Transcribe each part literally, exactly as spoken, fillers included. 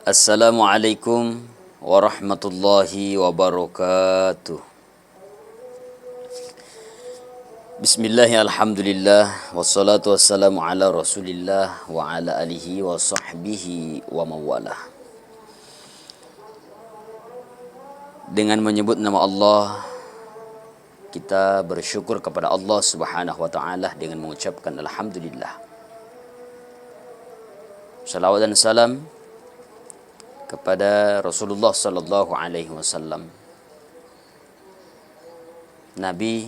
Assalamualaikum warahmatullahi wabarakatuh. Bismillah, alhamdulillah, wassalatu wassalamu ala Rasulillah wa ala alihi wa sahbihi wa mawalah. Dengan menyebut nama Allah, kita bersyukur kepada Allah Subhanahu wa Ta'ala dengan mengucapkan alhamdulillah. Salawat dan salam kepada Rasulullah sallallahu alaihi wasallam, Nabi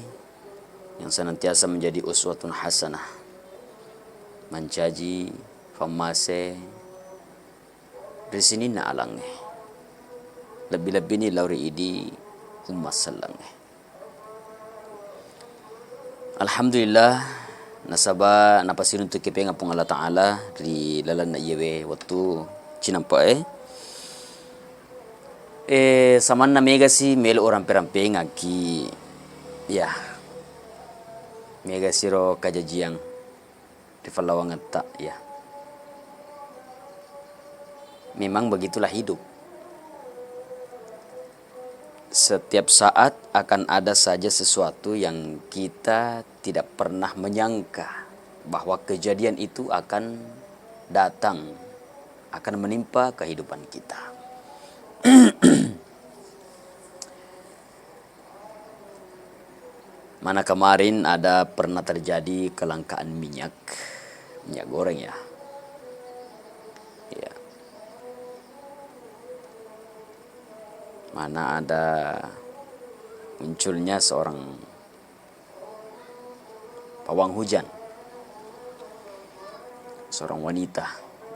yang senantiasa menjadi uswatun hasanah, mancaji fammase ri sininna alangnge, lebbi-lebbini lao ri idi umma sellengnge. Alhamdulillah, nasaba napasiruntuki pengeng Puang Allah Ta'ala ri lalenna iyewe wettu cinampe'e. Eh, samanna megasi melo urampe-rampengakki, ya, megasiro kajajiang ri fallawangetta, ya. Memang begitulah hidup. Setiap saat akan ada saja sesuatu yang kita tidak pernah menyangka bahwa kejadian itu akan datang, akan menimpa kehidupan kita. Mana kemarin ada pernah terjadi kelangkaan minyak, minyak goreng, ya. Ya. Mana ada munculnya seorang pawang hujan, seorang wanita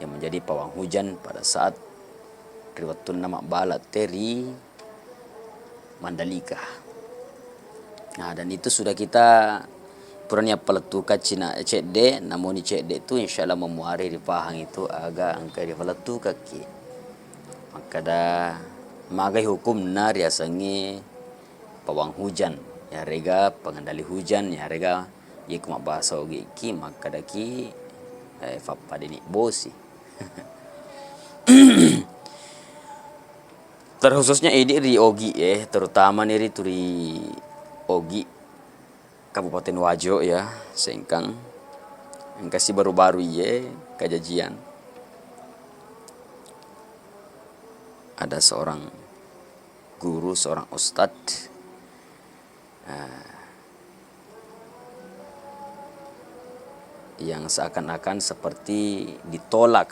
yang menjadi pawang hujan pada saat ri wettunna mabbala te ri Mandalika. Nah, dan itu sudah kita purani appalettukang cina cedde, namuni cedde tu insya Allah memuari ripahang itu aga engka ripalettukakki. Makkada magai hukumna riasengnge pawang hujan, yarega pengendali hujan, yarega iyako mabbahasa Ogi ki makkadaki, eh, fappadini bosi. Terkhususnya idi ri Ogi, eh, terutama ni ritu ri Ogi, Kabupaten Wajo, ya, Sengkang. Engkasi baru-baru iye kajajian. Ada seorang guru, seorang ustadz, eh, yang seakan-akan seperti ditolak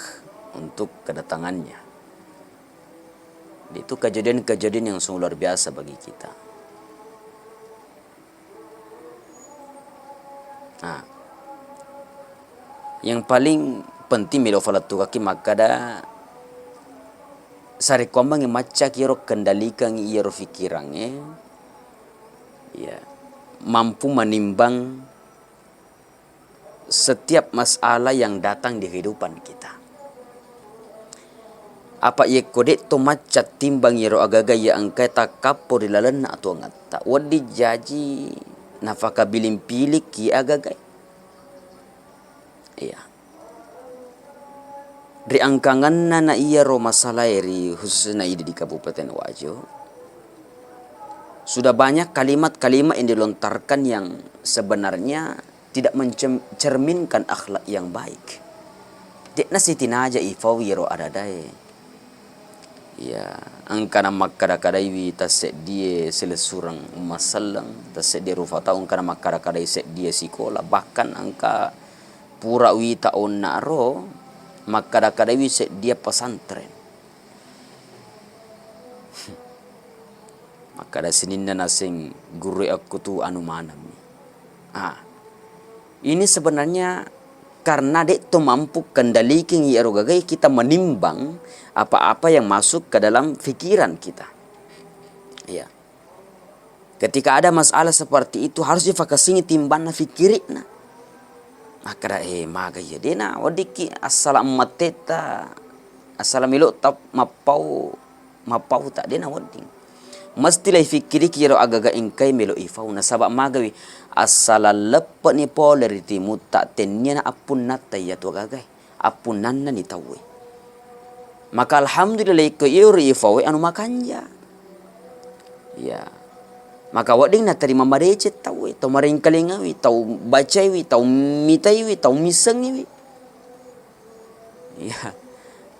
untuk kedatangannya. Itu kejadian-kejadian yang sungguh luar biasa bagi kita. Nah, yang paling penting melo falettukakki makkada, sarekkuammengngi maccaki iyaro kendalikangngi iyaro fikirangnge, ya, mampu menimbang setiap masalah yang datang di kehidupan kita. Apa yekko de'to macca timbang iyaro agaga iya engkae takkappo ri lalenna atuangetta, wedding jaji nafakabiling-pilikki agaga. Iya. Ri angkangenna na iyaro masalae ri khususna idi di Kabupaten Wajo, sudah banyak kalimat-kalimat yang dilontarkan yang sebenarnya tidak mencem-, cerminkan akhlak yang baik. De'na sitinaja ifau iyaro ada-adae. Iya, engkana makkada-kadaiwi tasseddie silessureng umma selleng, tasseddie rufa tau engkana makkada-kadai seddie sikola, bahkan engka pura wita onnaro makkada-kadaiwi seddie pesantren. Makkada sininna naseng gurue akkutu anu manengmi. Ah, ini sebenarnya karena de'to mampu kendaliking iyaro gagai kita menimbang apa-apa yang masuk ke dalam pikiran kita. Iya. Ketika ada masalah seperti itu, harus difakasingi timbanna, fikkiri'na. Makkada, eh, maga iya, de'na weddikki assala emmattetta, assala melo'ta mappau, mappauta, de'na wedding. Mesti laifikkiriki iyaro agaga engkai melo ifau, nasaba magawi assala leppe'ni pole ri timutta, tenniana appunnatta iyatu agagae, appunnannani tauwe. Maka alhamdulillah, iko iyaro ifauwe anu makanja. Iya. Maka wedding naterima madeceng tauwe, tau maringkalingawi, tau bacaiwi, tau mitaiwi, tau missengiwi. Iya.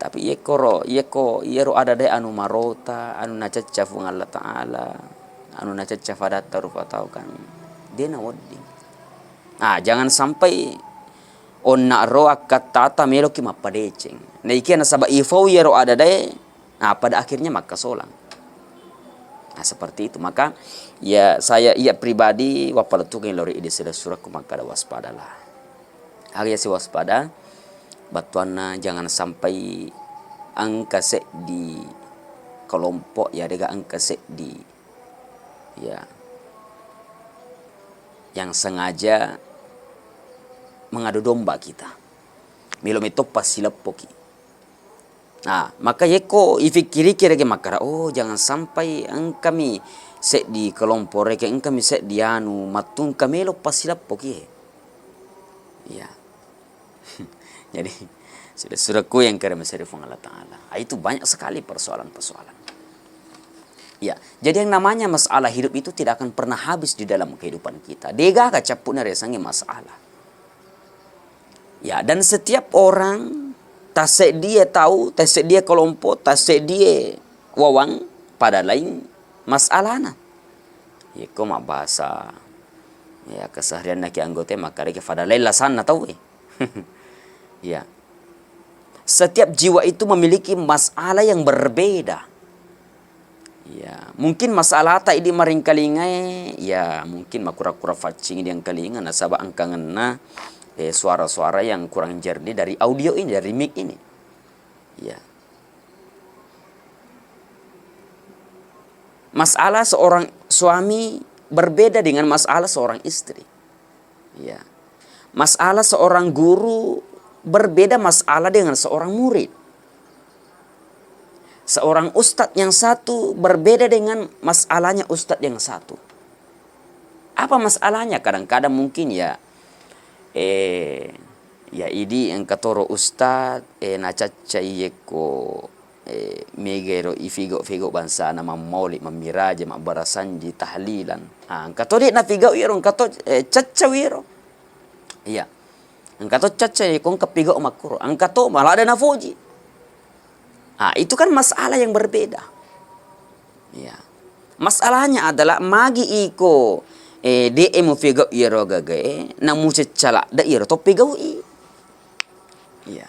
Tapi iyekkoro, iyekko, iyaro ada-adae anu marota, anu nacacca Puang Allah Ta'ala, anu nacacca fadatta rupa tau kan, de nawedding. Ah, jangan sampai onna ro akkattata meloki mappadeceng. Naikia nasaba ifau iyaro ada-adae, nah, pada akhirnya makkasolang. Nah, seperti itu. Maka, ya, saya, iya pribadi, wappalettukeng lao ri idi silessurekku makkada waspadalah. Aga yaseng waspada, battuanna jangan sampai engka seddi kelompok, ya, dega engka seddi, ya, yang sengaja mengadu domba kita. Melo metto passileppoki. Nah, maka yekko ifikkiriki rekeng makkada, "Oh, jangan sampai engkami seddi kelompok rekeng, engkami seddi anu, mattu engka melo passileppoki." Iya. Jadi, sudah-sudahku yang kira mencari Puang Allah Ta'ala. Ah, itu banyak sekali persoalan-persoalan. Ya, jadi yang namanya masalah hidup itu tidak akan pernah habis di dalam kehidupan kita. Degaga cappu'na riasengnge masalah. Ya, dan setiap orang taseddie tau, taseddie kelompok, taseddie wawang pada lain masalahna. Yekko mabbahasa, ya, keseharianna ki anggota, makkedaki pada lain lasanna tauwe. Ya. Setiap jiwa itu memiliki masalah yang berbeda. Ya, mungkin masalahta idi maringkalingae, ya, mungkin makura-kura faccing idi engkalinga nasaba engkangenna, eh, suara-suara yang kurang jernih dari audio ini, dari mic ini. Ya. Masalah seorang suami berbeda dengan masalah seorang istri. Ya. Masalah seorang guru berbeda masalah dengan seorang murid. Seorang ustadz yang satu berbeda dengan masalahnya ustadz yang satu. Apa masalahnya? Kadang-kadang mungkin ya, eh, ya idi engka toro ustadz, eh, nacaccai yekko, eh, mega ero ifigau-figau bangsana mammauli, mammiraja, mabbarasanji, tahlilan. Ah, engka to de' nafigau iyaro, engka to, eh, caccau iyaro. Iya. Engka to cacca ko engka pigau makkuro, engka to maladde nafoji. Ah, itu kan masalah yang berbeda. Iya. Masalahnya adalah magi iko, eh, de' e mufigau iyaro gagae, namucecca ladde iyaro to pigau'i. Iya.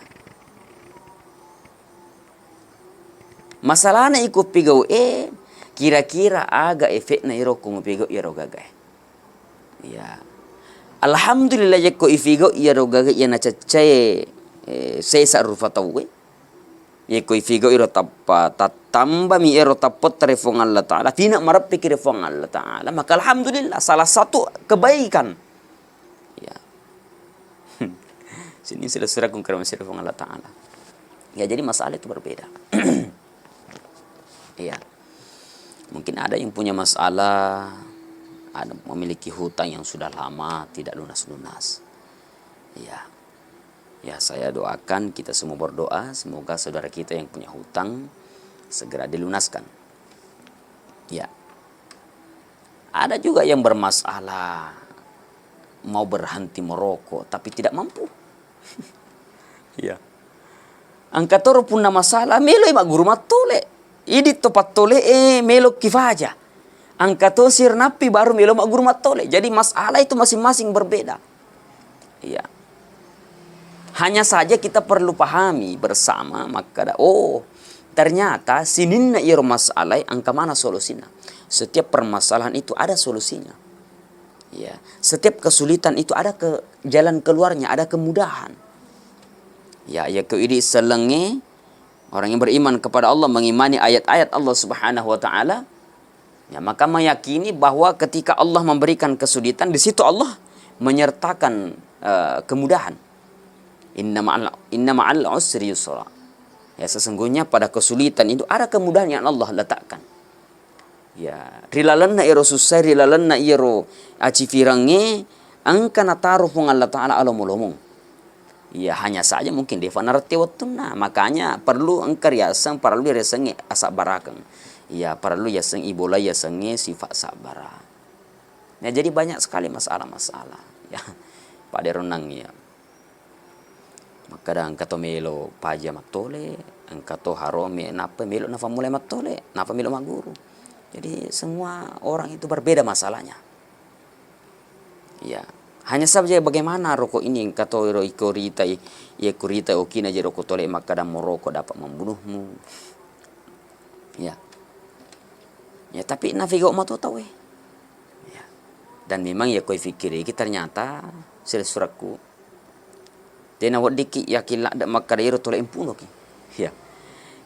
Masalahna iko pigau e, kira-kira aga efekna iyaro ko mupigau iyaro gagae. Iya. Alhamdulillah, yekko ifigau iyaro gaga iya nacaccae, eh, sesa rufa tauwe. Yekko ifigau iro tappa, tattambami ero tappotta ri Puang Allah Ta'ala, fina mareppeki ri Puang Allah Ta'ala, maka alhamdulillah, salah satu kebaikan. Ya. Sini silessurekku engka ri Puang Allah Ta'ala. Ya, jadi masalah itu berbeda. Iya. Mungkin ada yang punya masalah, ada memiliki hutang yang sudah lama tidak lunas-lunas. Iya. Ya, saya doakan, kita semua berdoa, semoga saudara kita yang punya hutang segera dilunaskan. Ya. Ada juga yang bermasalah, mau berhenti merokok, tapi tidak mampu. Iya. Engka toro punna masalah, meloi magguru mattole. Idi to pattole'e, melo kifaja. Engka tosi ro nappi baru melo magguru mattole. Jadi masalah itu masing-masing berbeda. Iya. Hanya saja kita perlu pahami bersama, makkada, oh, ternyata sininna iyaro masalah engka mana solusinna. Setiap permasalahan itu ada solusinya. Ya, setiap kesulitan itu ada ke, jalan keluarnya, ada kemudahan. Ya, ya ko idi sellengnge, orang yang beriman kepada Allah, mengimani ayat-ayat Allah Subhanahu wa Ta'ala, ya, maka meyakini bahwa ketika Allah memberikan kesulitan, di situ Allah menyertakan, eh, kemudahan. Inna ma'al, inna ma'al usri yusra. Ya, sesungguhnya pada kesulitan itu ada kemudahan yang Allah letakkan. Ya, ri lalenna iyaro sussa, ri lalenna iyaro acifirengnge, engka nataro Puang Allah Ta'ala alomo-lomong. Iya, hanya saja mungkin defa narette wettunna. Makanya perlu engka riaseng, parellu riasengnge asabbarakeng. Iya, parellu yaseng ibola yasengnge sifat sabbara. Nah, jadi banyak sekali masalah-masalah. Ya, pada renang ya. Makkeda engka to melo paja mattole, engka to harome, nappa melo nafammulai mattole, nappa melo magguru. Jadi semua orang itu berbeda masalahnya. Ya, hanya saja bagaimana rokok ini engka to ro iko ritai, iya ko ritai okina je rokok tole makkeda merokok dapat membunuhmu. Ya. Ya, tapi nafigau mato tau e. Ya. Dan memang ya koi fikiriki ternyata silessurekku. Tena weddikki yakin ladde makkeda iro tole impunoki. Ya.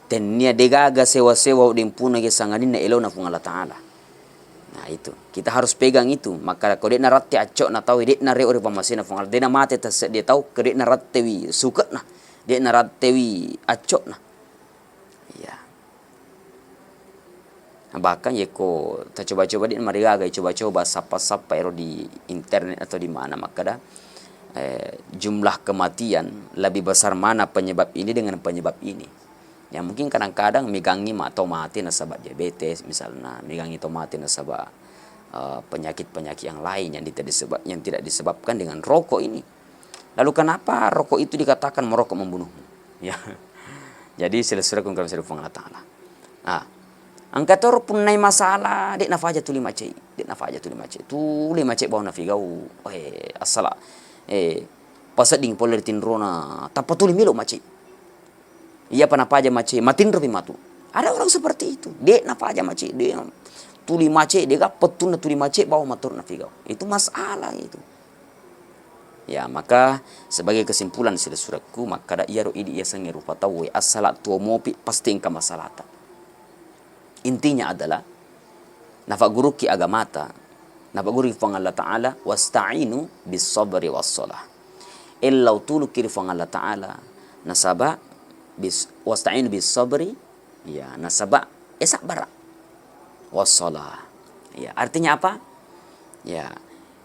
Tennia degaga sewa-sewa wedding impunoki sangadinna elona Puang Allah Ta'ala. Nah, itu. Kita harus pegang itu. Makkeda ko de'na ratte accokna tau, de'na reo ri pammasena Puang Allah. De'na mate tasseddi tau, ko de'na rattewi sukekna. De'na rattewi accokna. Iya. Bahkan yekko tacoba-coba, de'na marigaga coba-coba sappa-sappa ero di internet atau di mana makkeda, eh, jumlah kematian lebih besar mana penyebab ini dengan penyebab ini. Ya, mungkin kadang-kadang megangi ma-, tau mate nasaba diabetes misalna, megangi tau mate nasaba, eh, penyakit-penyakit yang lain yang tidak disebab-, yang tidak disebabkan dengan rokok ini. Lalu kenapa rokok itu dikatakan merokok membunuhmu? Ya. Jadi silessurekku engka ri Puang Allah Ta'ala. Ah. Engka toro punnai masalah, de'na faja tuli macei, de'na faja tuli macei. Tuli macei bawang nafigau. Eh, assala. Eh, pasedding pole ri tinrona, tappa tuli melo macei. Iyapa napaja macei, matinropi matu. Ada orang seperti itu. De'na faja macei, de' tuli macei, de'ga pettunna tuli macei bawang mattoro nafigau. Itu masalah itu. Ya, maka sebagai kesimpulan silessurekku, makkeda iyaro idi yasengnge rupa tauwe, assala tuo mopi, pasti engka masalahta. Intinya adalah, nafagguruki agamata, nafagguruki Puang Allah Ta'ala, "Wasta'inu bis sabri was shalah." Ellau tuluki ri Puang Allah Ta'ala, nasaba bis-, "Wasta'inu bis sabri." Ya, nasaba, eh, sabbara. Wassalah. Ya, artinya apa? Ya,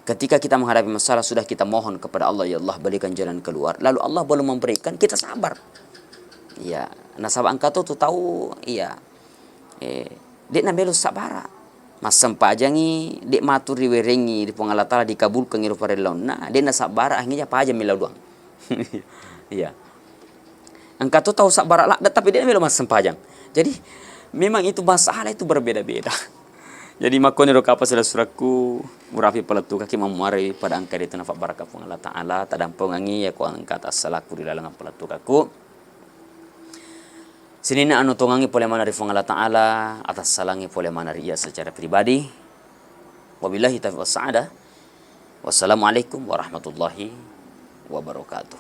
ketika kita menghadapi masalah, sudah kita mohon kepada Allah, "Ya Allah, berikan jalan keluar." Lalu Allah belum memberikan, kita sabar. Ya, nasaba engka to tu tau, iya, eh, de'na melo sabbara. Massempajangi, de' matu riwerengi ri Puang Allah Ta'ala dikabulkan iro parellaunna, de'na sabbara, akhirnya paja melo doang. Iya. Engka to tau sabbara ladde, tapi de'na melo massempajang. Jadi, memang itu masalah itu berbeda-beda. Jadi, makkoniro kapang silessurekku, urapi palettukaki mammuarei pada engka ritu nafabbarakka Puang Allah Ta'ala, tadampengengngi yako engka tassalakku ri laleng palettukakku. Sininna anu tongangngi pole maneng ri Puang Allah Ta'ala, atassalangngi pole maneng ri iya secara pribadi. Wabillahi taufiq wassa'adah. Wassalamualaikum warahmatullahi wabarakatuh.